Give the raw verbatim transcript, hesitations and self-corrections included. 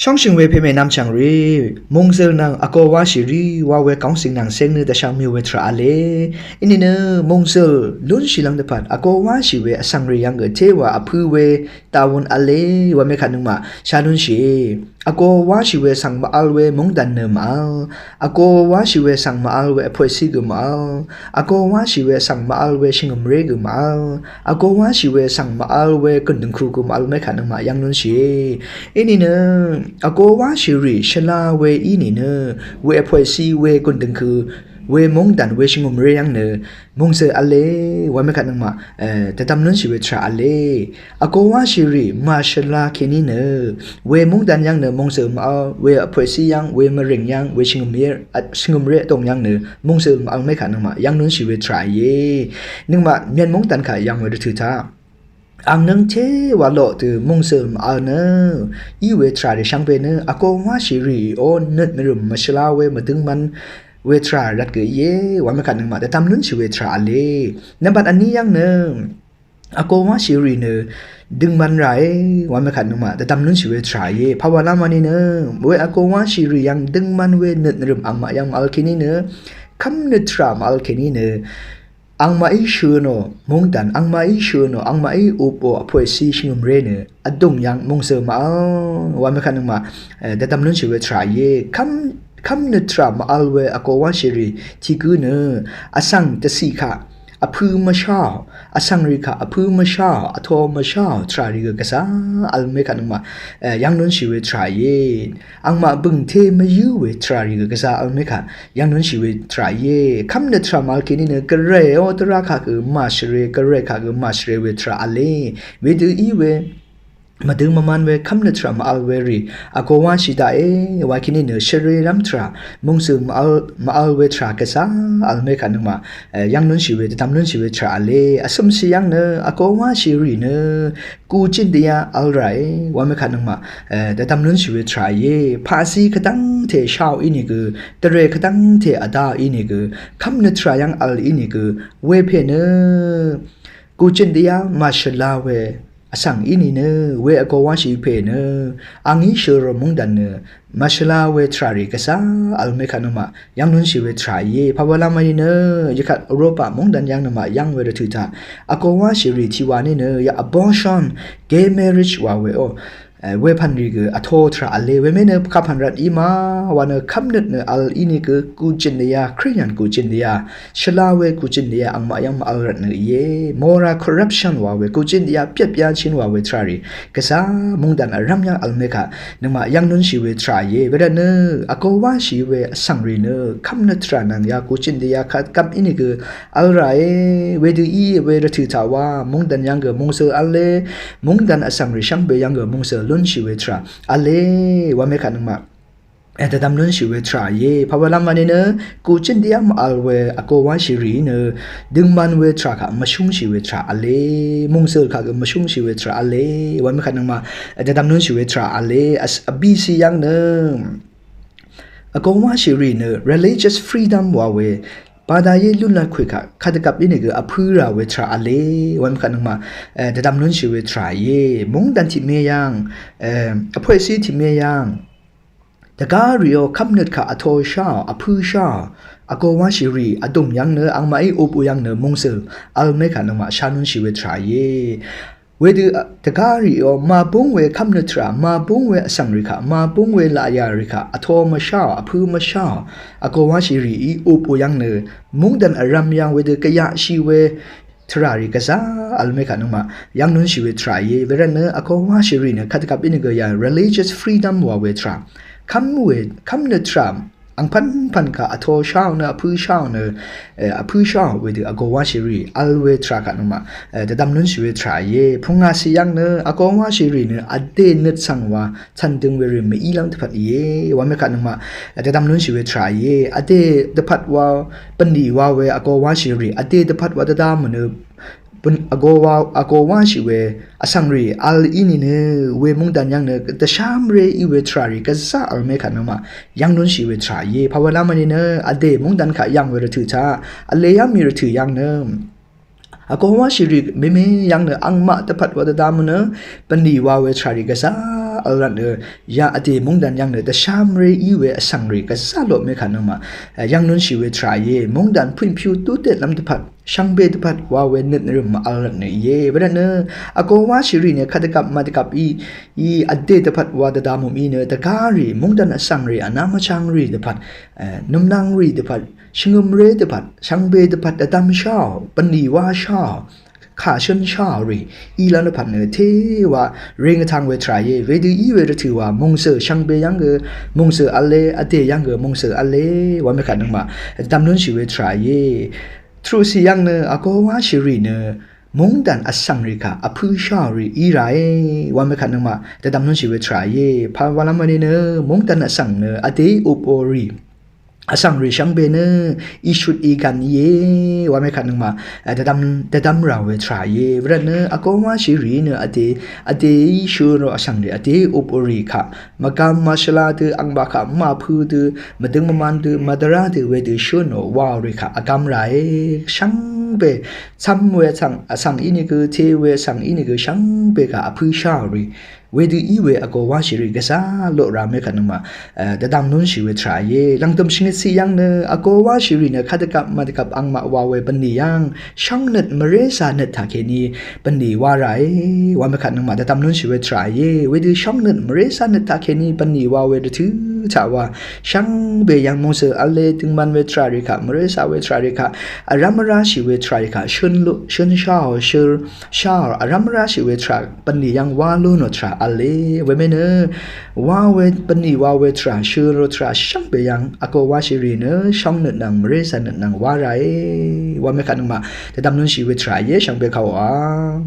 Shóngshø̀ng we pème nvmchv̀ng rì, mòngzø̀l nvng vkō wáshì rì wa we kàóngsìng nvng seng nø dvshvng mì we tvrà v̄le. Inìnø mòngzø̀l lúnshì lv́ng dvpvt vkō wáshì we vsvng rì yv́ng gø téwà vpǿ we tawun v̄le wa mèkvt nøngmaq shá lúnshì. Vkō wáshì we svng màvl we mòngdàn nø màvl. Vkō wáshì we svng màvl we vpv̀ycí gø màvl. Vkō wáshì we svng màvl we shvngø̀mré gø màvl. Vkō wáshì we svng màvl we gø̀n dø̀ngku gø màvl mèkvt nøngmaq yv́ng lúnshì. Inìnø vkō wáshì rì shvla we inìnø we vpv̀ycí we gø̀n dø̀ngku we mòngdàn we shvngø̀mré yv́ng nø mòngzø̀l v̄le wa mèkvt nøngmaq, eh, dvdvm lúnshì we tvrà v̄le. Vkō wáshì rì màshvla kèní nø we mòngdàn yv́ng nø mòngzø̀l màvl we vpv̀ycí yv́ng we mvrìng yv́ng we shvngø̀mré, shvngø̀mré vdòng yv́ng nø mòngzø̀l màvl mèkvt nøngmaq yv́ng lúnshì we tvrà íe. Nøngmaq mvyv̄n mòngdàn kaq yv́ng we rvtø̀ taq ang nøng téwà loq dø mòngzø̀l màvl nø í we tvrà rì shvngbe nø vkō wáshì rì ó nøt mvrø̀m màshvla we mvdøngman we tvrà rvt gø íe wa mèkvt nøngmaq dvdvm lúnshì we tvrà v̄le. Nvmbat vní yv́ng nø vkō wáshì rì nø døngman ràe wa mèkvt nøngmaq dvdvm lúnshì we tvrà íe. Pàwà lv́m vní nø we vkō wáshì rì yv́ng døngman we nøt mvrø̀m angmaq yv́ng màvl kèní nø kv́mnøt tvrà màvl kèní nø angmaqí shø̄nò mòngdàn, angmaqí shø̄nò, angmaqí upò vpv̀ycí shvngø̀mré nø vdòng yv́ng mòngzø̀l màvl wa mèkvt nøngmaq, eh, dvdvm lúnshì we tvrà íe. Kv́m, kv́mnøt tvrà màvl we vkō wáshì rì tiq gǿ nø vsvng dvcì kaq vpǿ mvsháò, vsvng rì kaq vpǿ mvsháò, vtō mvsháò tvrà rì gø gvzà v̄l mèkvt nøngmaq, eh, yv́ng lúnshì we tvrà íe. Angmaq bø̀ngté mvyǿ we tvrà rì gø gvzà v̄l mèkvt yv́ng lúnshì we tvrà íe. Kv́mnøt tvrà màvl kèní nø gvray ó dvrá kaq gø màshvre, gvray kaq gø màshvre we tvrà v̄le. Wedø í we mvdøng mvman we kv́mnøt tvrà màvl we rì vkō wáshì daqe wa kèní nø shvre rv́m tvrà mòngzø̀l màvl, màvl we tvrà gvzà v̄l mèkvt nøngmaq, eh, yv́ng lúnshì we dvdvm lúnshì we tvrà v̄le. Vsø̀mshì yv́ng nø vkō wáshì rì nø gùjø̀n dvyá v̄l ràe wa mèkvt nøngmaq, eh, dvdvm lúnshì we tvrà íe. Paqzí kvdv́ngte sháò ínìgø, dvrè kvdv́ngte vdáò ínìgø, kv́mnøt tvrà yv́ng v̄l ínìgø, wepè nø gùjø̀n dvyá màshvla we vsvng ínìnø we vkō wáshì pè nø angí shø̄rò mòngdàn nø màshvla we tvrà rì gvzà v̄l mèkvt nøngmaq yv́ng lúnshì we tvrà íe. Pàwà lv́m vní nø yvkvt Europa mòngdàn yv́ng nøngmaq yv́ng we rvtø̀ taq vkō wáshì rì tiq wa ní nø ya abortion, gay marriage wa we ó, eh, wepv̀n rì gø vtō tvrà v̄le. Wemè nø kapv̀n rvt í ma wa nø kv́mnøt nø v̄l ínìgø gùjø̀n dvyá, Kristian gùjø̀n dvyá, shvla we gùjø̀n dvyá angmaq yv́ng màvl rvt nø íe. Moral corruption wa we gùjø̀n dvyá, pyvt byá chín wa we tvrà rì gvzà mòngdàn vrv́m yv́ng v̄l mèkvt nøngmaq yv́ng lúnshì we tvrà íe. Wervt nø vkō wáshì we vsvng rì nø kv́mnøt tvrà nvng ya gùjø̀n dvyá kvtkvp ínìgø v̄l ràe. Wedø í we rvtø̀ taq wa mòngdàn yv́ng gø mòngzø̀l v̄le. Mòngdàn vsvng rì shvngbe yv́ng gø mòngzø̀l lúnshì we tvrà v̄le wa mèkvt nøngmaq, eh, dvdvm lúnshì we tvrà íe. Pàwà lv́m vní nø gùjø̀n dvyá màvl we vkō wáshì rì nø døngman we tvrà kaq mvshúngshì we tvrà v̄le. Mòngzø̀l kaq gø mvshúngshì we tvrà v̄le wa mèkvt nøngmaq, eh, dvdvm lúnshì we tvrà v̄le. As, vbìshì yv́ng nø vkō wáshì rì nø religious freedom wa we ဘာသာရေးလွတ်လပ်ခွင့် kaq kvtkvp ínìgø vpǿ rà we tvrà v̄le wa mèkvt nøngmaq, eh, dvdvm lúnshì we tvrà íe. Mòngdàn tiq mè yv́ng, eh, vpv̀ycí tiq mè yv́ng dvgá rì ó kv́mnøt kaq vtō sháò, vpǿ sháò, vkō wáshì rì vdùng yv́ng nø angmaqí upò yv́ng nø mòngzø̀l v̄l mèkvt nøngmaq shá lúnshì we tvrà íe. Wedø, a, dvgá rì ó màbúng we kv́mnøt tvrà, màbúng we vsvng rì kaq, màbúng we laqyà rì kaq vtō mvsháò, vpǿ mvsháò, vkō wáshì rìí upò yv́ng nø mòngdàn vrv́m yv́ng wedø gvyaqshì we tvrà rì gvzà v̄l mèkvt nøngmaq yv́ng lúnshì we tvrà íe. Wervt nø vkō wáshì rì nø kvtkvp ínìgø ya religious freedom wa we tvrà, kv́m we, kv́mnøt tvrà angpv̀npv̀n kaq vtō sháò nø, vpǿ sháò nø, eh, vpǿ sháò wedø vkō wáshì rì v̄l we tvrà kaq nøngmaq, eh, dvdvm lúnshì we tvrà íe. Pungàcì yv́ng nø vkō wáshì rì nø vdè nøt svng wa cv̀n døng we rì mèí lv́m dvpvt íe wa mèkvt nøngmaq, eh, dvdvm lúnshì we tvrà íe. Vdè dvpvt wa bv̀nlì wa we vkō wáshì rì vdè dvpvt wa dvdvm nø bøn, vgō wa, vgō wáshì we vsvng rì v̄l ínìnø we mòngdàn yv́ng nø dvshá mvré í we tvrà rì gvzà v̄l mèkvt nøngmaq yv́ng lúnshì we tvrà íe. Pàwà lv́m vní nø vdè mòngdàn kaq yv́ng we rvtø̀ taq vlē yá mì rvtø̀ yv́ng nø vgō wáshì rì mèmè yv́ng nø angmaq dvpvt wa dvdvm nø bv̀nlì wa we tvrà rì gvzà vl rvt nø ya vdè mungdan yvng nø dvsham re í we vsvng rì gvzá loq mekvt nøngmaq yvng lúnshì we tvrà íe. Mungdan pø̀npyú tuqtet lv́m dvpvt shvngbe dvpvt wa we nøt nvrø̀m mv-vl rvt nø íe. Wervt nø vgō wáshì rì nø kadvgvp madvgvp í í vdè dvpvt wa dvdvmum í nø dvgá rì mungdan vsvng rì vnvm vchvng rì dvpvt nvmnvng rì dvpvt shvngø̀m re dvpvt shvngbe dvpvt dvdvm sháò bvnlì wá sháò kà shøn sháò rì í lv́m dvpvt nø té wa rìngvtvng we tvrà íe. Wedø í we rvtø̀ wa mòngzø̀ shvngbe yv́ng gø mòngzø̀ v̄le vdè yv́ng gø mòngzø̀ v̄le wa mekvt nøngmaq dvdvm lúnshì we tvrà íe. Truqsì yv́ng nø vgō wáshì rì nø mungdan vsvng rì kà vpǿ sháò rì í ràe wa mekvt nøngmaq dvdvm lúnshì we tvrà íe. Pà walv́m vnì nø mungdan vsvng nø vdèí upò rì vsvng rì shvngbe nø ìshut ìgv̀n íe wa mekvt nøngmaq dvdvm dvdvm rà we tvrà íe. Wervt nø vgō wáshì rì nø vdè vdèí shø̄n rò vsvng rì vdèí upò rì kà mvgvm mvshvla dø angmaq kaq mvpø̄ dø mvdøng mvman dø mvdvrá dø wedø shø̄n ò waò rì kaq vgvm ràe. Shvngbe cvm we vsvng vsvng ínìgø te we vsvng ínìgø shvngbe kaq vpǿ sháò rì wedø í we vgō wáshì rì gvzá loq rà mekvt nøngmaq dvdvm lúnshì we tvrà íe. Lv̀ngdø̀m shvngøt ciq yv́ng nø vgō wáshì rì nø kadvgvp madvgvp angmaq wa we bvnlì yv́ng shóngnøt mvré zànøt taqkèní bvnlì wá ràe wa mekvt nøngmaq dvdvm lúnshì we tvrà íe. Wedø shóngnøt mvré zànøt taqkèní bvnlì wá we rvtø̀ taq wa shvngbe yv́ng mòngzø̀ v̄le døngman we tvrà rì kaq mvré zà we tvrà rì kaq vrv́m vráshì we tvrà rì kaq shøn luq shøn sháò shø̄ sháò vrv́m vráshì we tvrà bvnlì yv́ng wá lú nò tvrà v̄le. Weme nø wa we bvnlì wa we tvrà shø̄ rò tvrà shvngbe yv́ng vgō wáshì rì nø shóngnøt nvng mvré zànøt nvng wá ràe wa mekvt nøngmaq dvdvm lúnshì we tvrà íe. Shvngbe kaq wa